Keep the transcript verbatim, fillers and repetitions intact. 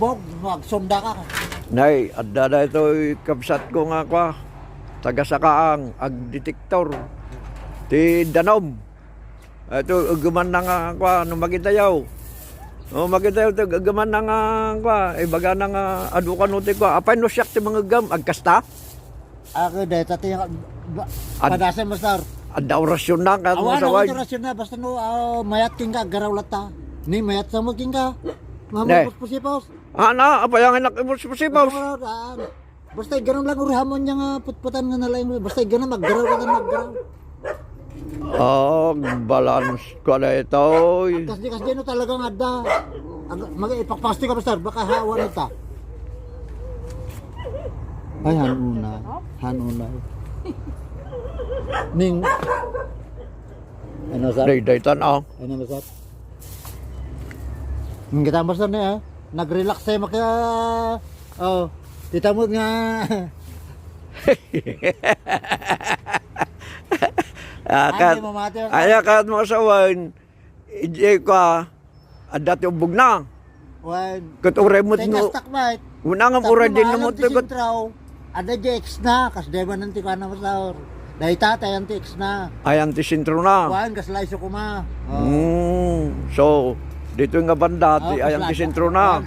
Bog, no, agsunda ka. Nay, adda daytoy kabsatko nga kua, taga Sakaang, agdetektor ti danum. Ito, egemanna nga kua, no makitayo. No makitayo, ito, egemanna nga kua, ibagana nga adu kano ti kua. Apay no siak ti mangeggem, agkasta? Ako, dayta ti, ba, Ad-, padasem, Master. Adda orasyon na, kaya Awan, masaway. Awan orasyon na, basta no, ah, mayat kenka, aggaraw latta. Ni mayat sa mo kenka. Ne. Mamupuspusipos. Ana, apay ang anak imuspusipos? Basta, ah, basta igano lang urihamon niya nga putputan nga nalaing mo. Basta igano, maggaraw ka na, maggaraw. Oh, balance ko na ito. Kasdi, kasdi, no, talagang adda. Ag-, mag-, ipakpasti ka, Master. Baka hawa na ta. Ay, hanunay. Hanunay. Ning, ano, sir? Day, day, tan, ah. Ano, sir? Ang kita, Master, niya, eh. Nag-relax tayo, maka-, oh, kita mo nga. Ah, Ay, kat-, mamati ang ay, kat mo sa wine. Ije ka, adda ti ubbog na. Wen. Ket uray met no. Tengas takbay. Una nga uray din no ti sentro. Ada di X na, kas di man ti kana masar. Dayta, tay anti X na. Ay, anti sentro na. Wen, kas laiso kuma. Oh. Mm. So, dito nga banda, Oh, ti ay kas anti laiso. Sentro na.